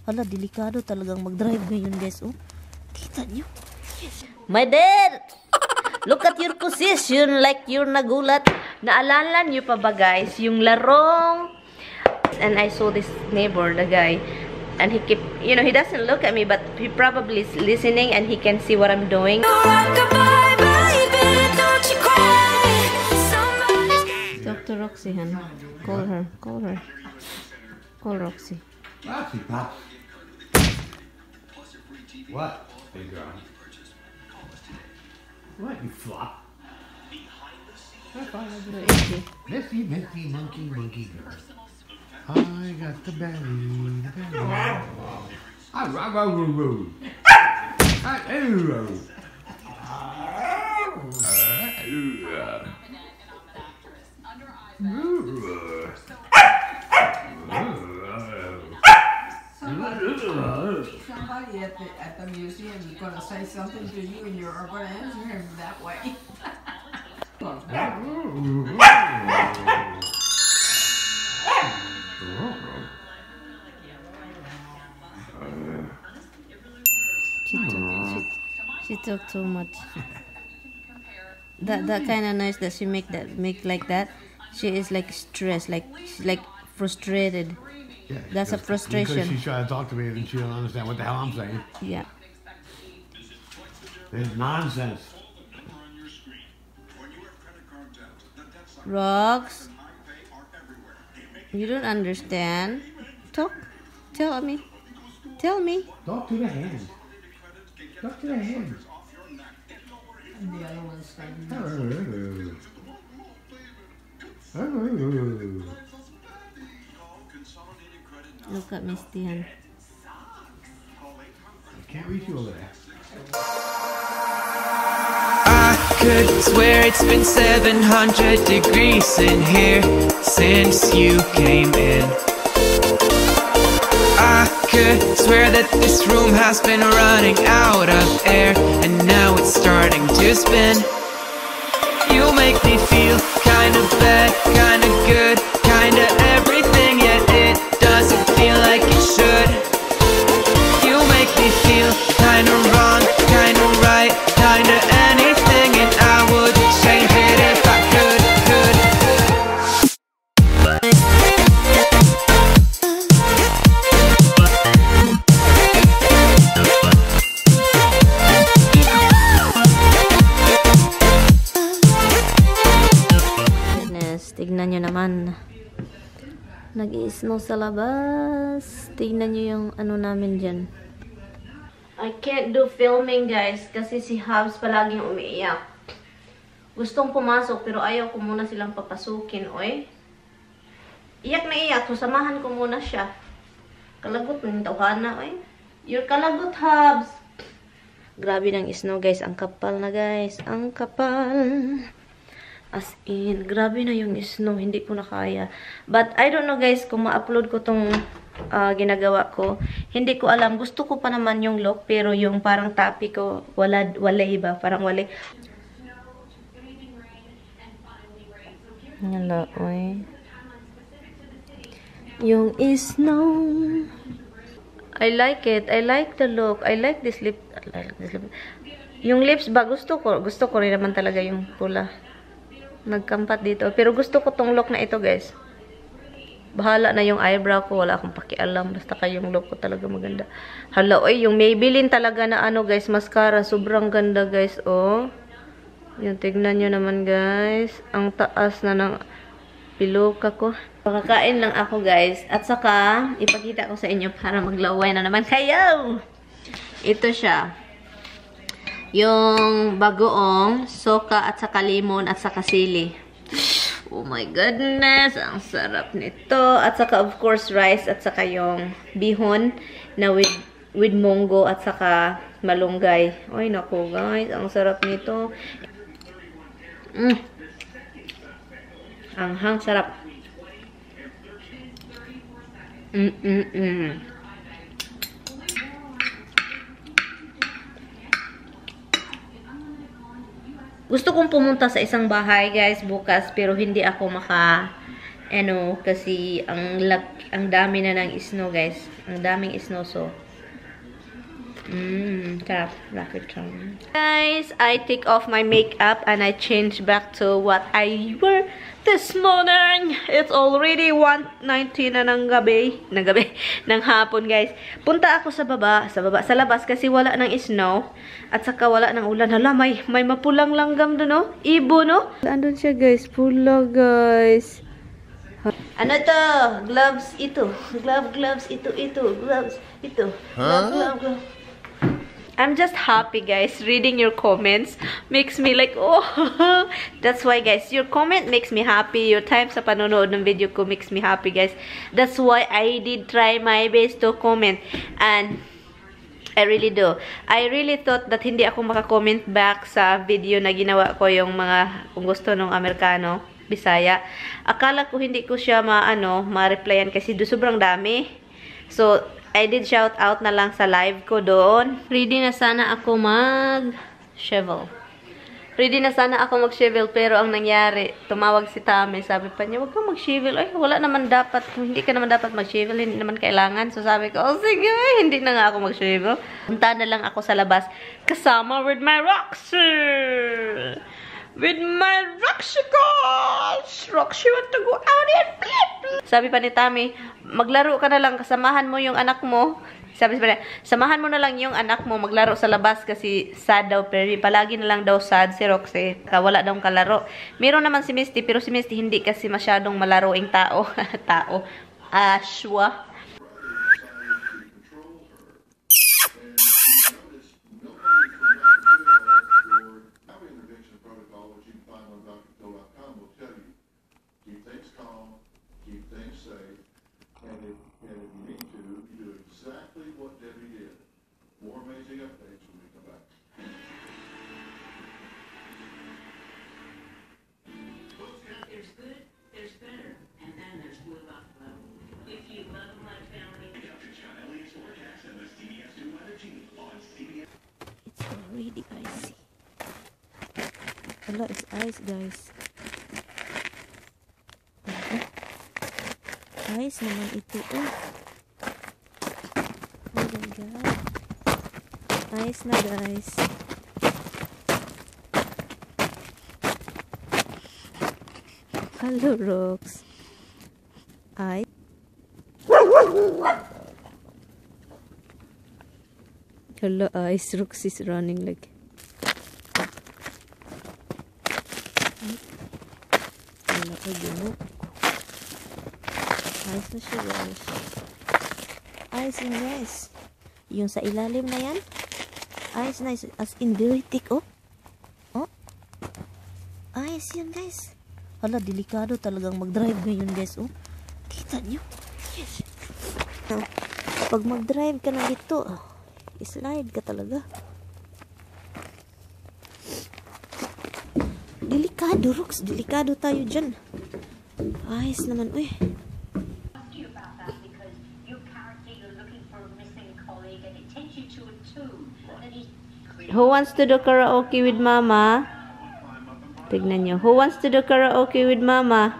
Hala, delikado talagang mag-drive ngayon, guys. Oh, kita nyo. My dad! Look at your position like you're nagulat. Naalala nyo pa ba, guys? Yung larong... And I saw this neighbor, the guy. And he keep, you know, he doesn't look at me, but he probably is listening and he can see what I'm doing. Dr. Roxy, hun. Call her. Call her. Call Roxy. Roxy, Pops. What? Hey, girl. What, you flop? Missy, monkey girl. I got the belly, I roll. Somebody at the museum is going to say something to you and you're going to answer him that way. She talk too much. That kind of noise that she make like that. She is like stressed, like she's like frustrated. Yeah, that's a frustration. Because she's trying to talk to me and she don't understand what the hell I'm saying. Yeah. It's nonsense. Rox, you don't understand. Talk. Tell me. Tell me. Talk to the hand. Talk to the hand. And the other one's standing. Look at Miss Tian. I can't reach you over there. I could swear it's been 700 degrees in here since you came in. I could swear that this room has been running out of air, and now it's starting to spin. You make me feel kinda bad, kinda good, kinda everything, yet it doesn't feel like it should. You make me feel kinda wrong, kinda right, kinda anything, and I would change it if I could. Goodness, tignan nyo naman. Nag-i-snow sa labas. Tignan nyo yung ano namin dyan. I can't do filming, guys, kasi si Habs palaging umiiyak. Gustong pumasok, pero ayaw ko muna silang papasukin, oy. Iyak na iyak, so samahan ko muna siya. Kalagot mo yung tawhana, oy. You're kalagot, Habs. Grabe ng snow, guys. Ang kapal na, guys. Ang kapal. As in, grabe na yung snow. Hindi ko na kaya. But, I don't know, guys, kung ma-upload ko tong ginagawa ko. Hindi ko alam. Gusto ko pa naman yung look, pero yung parang topic ko, wala iba. Parang wala. Hala, oy. Yung snow. I like it. I like the look. I like this lip. Yung lips ba, gusto ko. Gusto ko rin naman talaga yung pula. Nagkampat dito. Pero gusto ko tong look na ito, guys. Bahala na yung eyebrow ko. Wala akong pakialam. Basta kayong look ko talaga maganda. Hala, oy, yung Maybelline talaga na ano, guys, mascara. Sobrang ganda, guys, oh. Yung, tignan nyo naman, guys. Ang taas na ng piluka ko. Pakakain lang ako, guys. At saka, ipakita ko sa inyo para maglaway na naman kayo. Ito siya. Yung bagoong, soka at saka limon at saka sili. Oh my goodness, ang sarap nito. At saka of course rice at saka yung bihon na with munggo at saka malunggay. Ay naku guys, ang sarap nito. Anghang sarap. Gusto kong pumunta sa isang bahay, guys, bukas, pero hindi ako kasi ang dami na ng snow, guys. Ang daming isnoso. Sarap. Rapid charm. Guys, I take off my makeup and I change back to what I wore this morning. It's already 1:19 na ng gabi. Ng hapon, guys. Punta ako sa labas kasi wala ng snow. At saka wala ng ulan. Hala, may mapulang langgam doon, no? Ibo, no? Andun siya, guys. Pula, guys. Ano to? Gloves ito. Gloves ito. Gloves ito. Glove. I'm just happy, guys. Reading your comments makes me like, oh. That's why, guys, your comment makes me happy. Your time sa panonood ng video ko makes me happy, guys. That's why I did try my best to comment. And I really do. I really thought that hindi ako makakomment back sa video na ginawa ko yung mga, kung gusto nung Amerikano, Bisaya. Akala ko hindi ko siya ma-replyan kasi sobrang dami. So, I did shout out na lang sa live ko doon. Ready na sana ako mag-shovel. Pero ang nangyari, tumawag si Tami. Sabi pa niya, huwag kang mag-shovel. Ay, wala naman dapat. Hindi ka naman dapat mag-shovel. Hindi naman kailangan. So sabi ko, oh sige, hindi na nga ako mag-shovel. Punta na lang ako sa labas. Kasama with my Roxy. With my Roxy gosh! Roxy want to go out and flip! Sabi pa ni Tami, maglaro ka na lang, kasamahan mo yung anak mo. Sabi pa niya, samahan mo na lang yung anak mo maglaro sa labas kasi sad daw. Pero palagi na lang daw sad si Roxy. Wala daw kalaro. Meron naman si Misty, pero si Misty hindi kasi masyadong malaroing tao. Ashwa. Really icy. Hello, it's ice, guys. Ice naman ito. Oh my god. Ice na, guys. Hello, Rox. Ice. Hello, Ice. Rox is running like. Wala ko gino. Ice na siya, guys. Ice yun, guys. Yung sa ilalim na yan. Ice na, as in very thick, oh. Oh. Ice yan, guys. Hala, delikado talagang mag-drive ngayon, guys, oh. Kita nyo? Yes. Pag mag-drive ka na dito, slide ka talaga. Delikado, Rox. Delikado tayo dyan. Ayos naman, uy. Who wants to do karaoke with mama? Tignan nyo. Who wants to do karaoke with mama?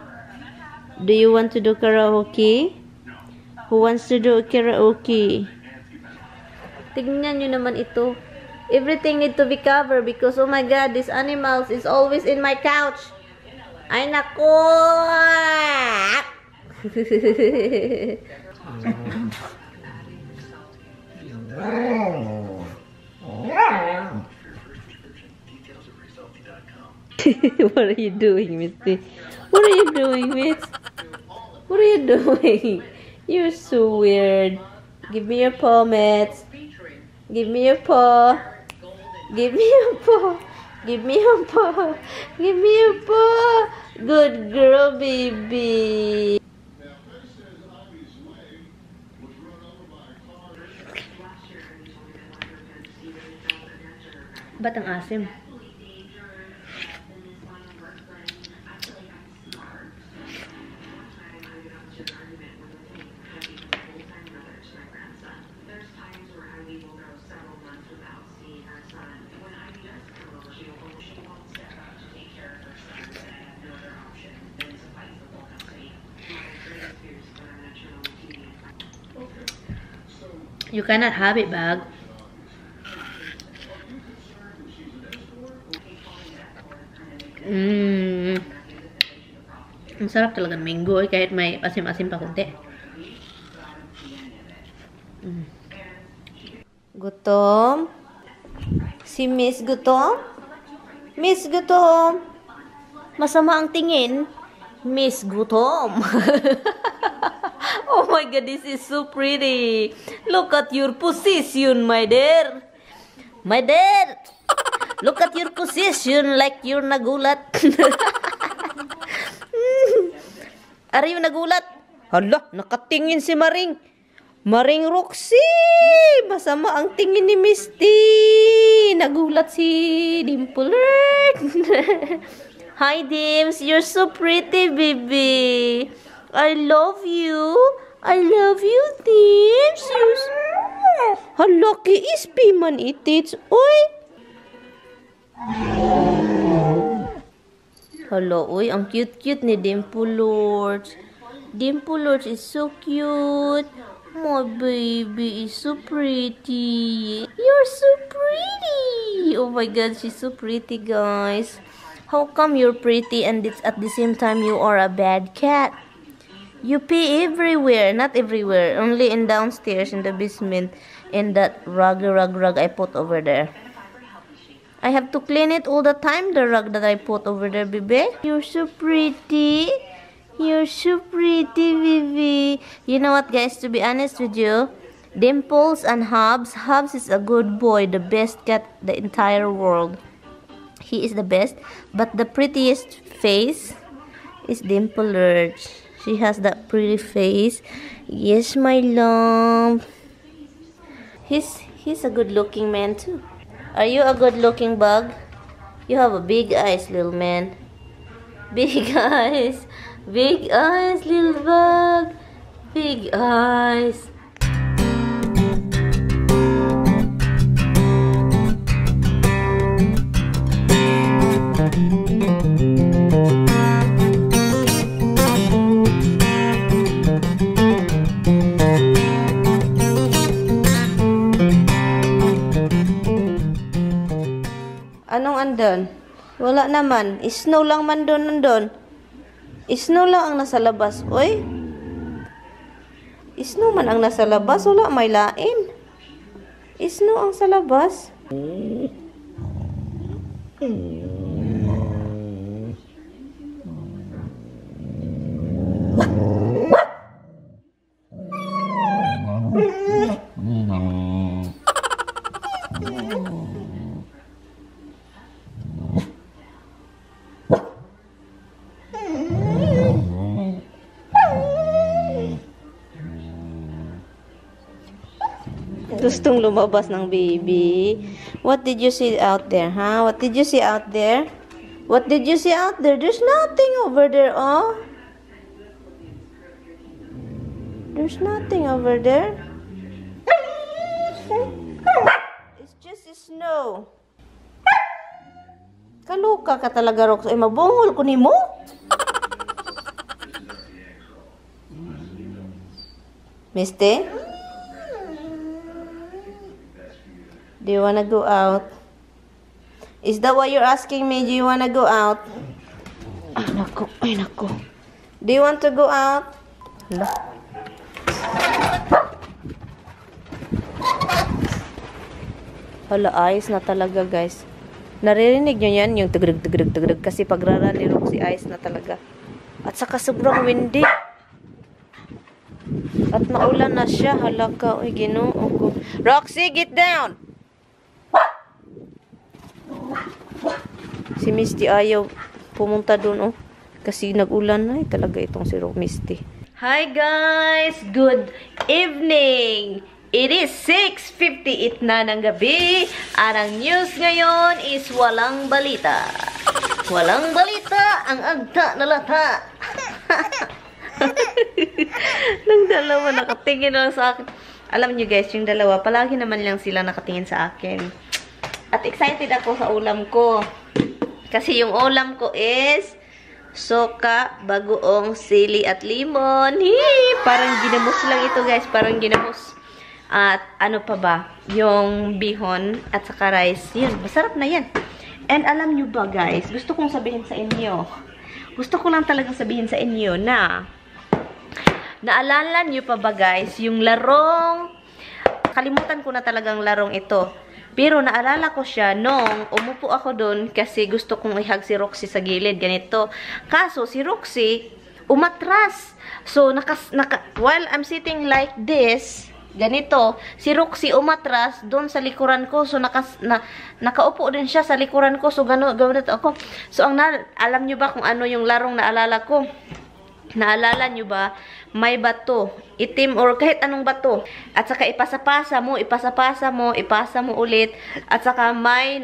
Do you want to do karaoke? Who wants to do karaoke? Tignan nyo naman ito. Everything need to be covered because, oh my god, this animals is always in my couch. Ay, nako! What are you doing, Misty? What are you doing, Miss? What are you doing? You're so weird. Give me your paw, Mitz. Give me your paw. Give me your paw. Give me your paw. Give me your paw. Good girl, baby. Ba't ang asim? You cannot have it, bag. Ang sarap talaga ng mango kahit may asim-asim pa kunti. Gutom? Si Miss Gutom? Miss Gutom? Masama ang tingin? Miss Gutom. Oh my god, this is so pretty. Look at your position, my dear. My dear. Look at your position like you're nagulat. Are you nagulat? Hala, nakatingin si Maring. Maring Roxy. Masama ang tingin ni Misty. Nagulat si Dimple. Hi, Dims. You're so pretty, baby. I love you. I love you, Dims. Hala, kiispi man itits. Uy. Hala, uy. Ang cute-cute ni Dimple Lords. Dimple Lords is so cute. My baby is so pretty. You're so pretty. Oh my god, she's so pretty, guys. How come you're pretty and it's at the same time you are a bad cat? You pee everywhere. Not everywhere. Only in downstairs in the basement. In that rug I put over there. I have to clean it all the time, the rug that I put over there, baby. You're so pretty. You're so pretty, baby. You know what, guys? To be honest with you, Dimples and Hobbs. Hobbs is a good boy, the best cat in the entire world. He is the best. But the prettiest face is Dimple Lurch. She has that pretty face. Yes, my love. He's a good-looking man too. Are you a good-looking bug? You have a big eyes, little man. Big eyes. Big eyes, little bug. Big eyes. Anong andon? Wala naman. Snow lang man doon nandun. Snow lang ang nasa labas. Uy. Snow man ang nasa labas. Wala may lain. Snow ang sa labas. Gustong lumabas ng baby. What did you see out there, huh? What did you see out there? What did you see out there? There's nothing over there, oh. There's nothing over there. It's just snow. Kaluka ka talaga, Rox. Ay, mabungol ko ni mo. Misty? Do you wanna go out? Is that what you're asking me? Do you wanna go out? Ay, nako. Ay, nako. Do you want to go out? Hala. Hala, ayos na talaga, guys. Naririnig nyo yan, yung tugrug. Kasi pagrara ni Roxy, ayos na talaga. At saka sobrang windy. At maulan na siya. Hala ka. Uy, Ginoo ko. Roxy, get down! Si Misty ayaw pumunta doon, oh. Kasi nag-ulan na, talaga itong si Misty. Hi guys! Good evening! It is 6:58 na ng gabi. At ang news ngayon is walang balita. Walang balita ang agta na lata. Nang dalawa nakatingin lang sa akin. Alam nyo guys, yung dalawa, palagi naman lang sila nakatingin sa akin. At excited ako sa ulam ko. Kasi yung ulam ko is soka, bagoong, sili at limon. Parang ginamos lang ito guys. Parang ginamos. At ano pa ba? Yung bihon at saka rice. Yun, masarap na yan. And alam nyo ba guys, gusto kong sabihin sa inyo. Gusto ko lang talagang sabihin sa inyo na naalala nyo pa ba guys, yung larong, kalimutan ko na talagang larong ito. Pero naalala ko siya nung umupo ako doon kasi gusto kong ihag si Roxy sa gilid. Ganito. Kaso si Roxy umatras. So, while I'm sitting like this, ganito, si Roxy umatras doon sa likuran ko. So, nakaupo din siya sa likuran ko. So, gano'n ako. So, alam nyo ba kung ano yung larong naalala ko? Naalala nyo ba? May bato, itim or kahit anong bato. At saka ipasa mo, ipasa mo ulit. At saka may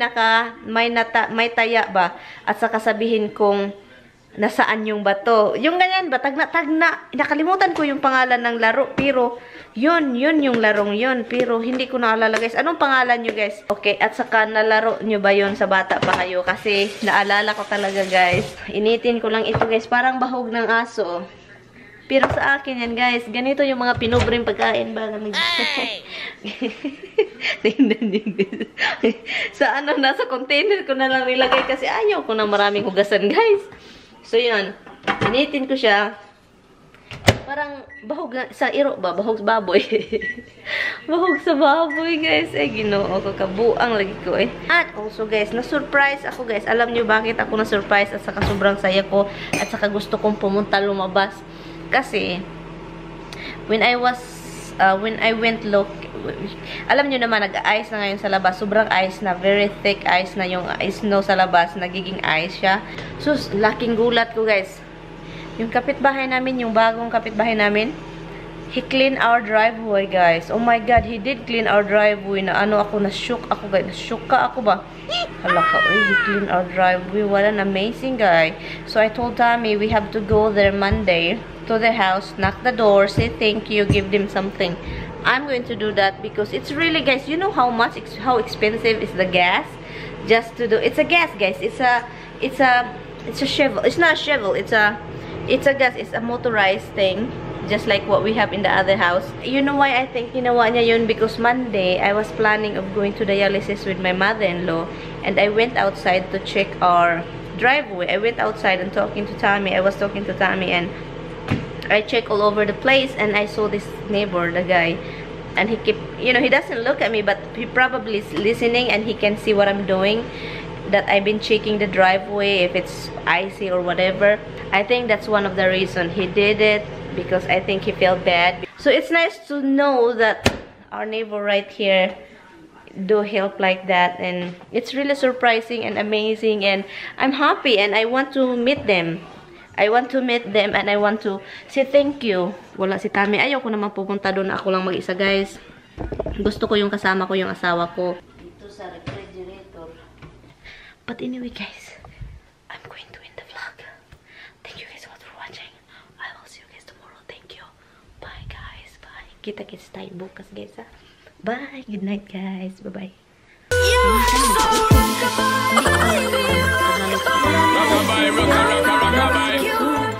taya ba? At saka sabihin kong nasaan yung bato. Yung ganyan ba? Tagna. Nakalimutan ko yung pangalan ng laro. Pero, yun yung larong yun. Pero, hindi ko naalala guys. Anong pangalan nyo guys? Okay, at saka nalaro nyo ba yun sa bata pa kayo? Kasi, naalala ko talaga guys. Initin ko lang ito guys. Parang bahog ng aso. Pero sa akin yan guys, ganito yung mga pinobreng pagkain ba? Tingnan nyo guys. Sa nasa container ko na lang nilagay kasi ayaw ko na maraming hugasan guys. So yun, initin ko siya. Parang bahog sa iro ba? Bahog sa baboy. Bahog sa baboy guys. Ginoo ko, kabuang lagi ko At also guys, na-surprise ako guys. Alam nyo bakit ako na-surprise at saka sobrang saya ko at saka gusto kong pumunta lumabas. Kasi, when I went look, alam nyo naman, nag-ice na ngayon sa labas. Sobrang ice na, very thick ice na yung snow sa labas. Nagiging ice siya. So, laking gulat ko guys. Yung kapitbahay namin, yung bagong kapitbahay namin, he cleaned our driveway guys. Oh my God, he did clean our driveway. Na ano ako, na-shook ako guys. Na-shook ka ako ba? Hala ka, he cleaned our driveway. What an amazing guy. So, I told Tommy, we have to go there Monday to the house, knock the door, say thank you, give them something. I'm going to do that because it's really guys, you know how expensive is the gas just to do. It's a gas guys. It's a shovel. It's not a shovel. It's a gas. It's a motorized thing just like what we have in the other house. You know why I think ginawa niya yun? Because Monday I was planning of going to dialysis with my mother-in-law and I went outside to check our driveway. I went outside and talking to Tommy. I was talking to Tommy and I checked all over the place and I saw this neighbor, the guy, and he kept, you know, he doesn't look at me, but he probably is listening and he can see what I'm doing, that I've been checking the driveway, if it's icy or whatever. I think that's one of the reasons he did it, because I think he felt bad. So it's nice to know that our neighbor right here do help like that, and it's really surprising and amazing, and I'm happy and I want to meet them. I want to meet them and I want to say thank you. Wala si Tami. Ayaw ko naman pupunta doon. Ako lang mag-isa guys. Gusto ko yung kasama ko, yung asawa ko. Dito sa refrigerator. But anyway guys, I'm going to end the vlog. Thank you guys so much for watching. I will see you guys tomorrow. Thank you. Bye guys. Bye. Kita-kits tayo bukas guys ha. Bye. Good night guys. Bye-bye. Rockabye, rockabye, rockabye.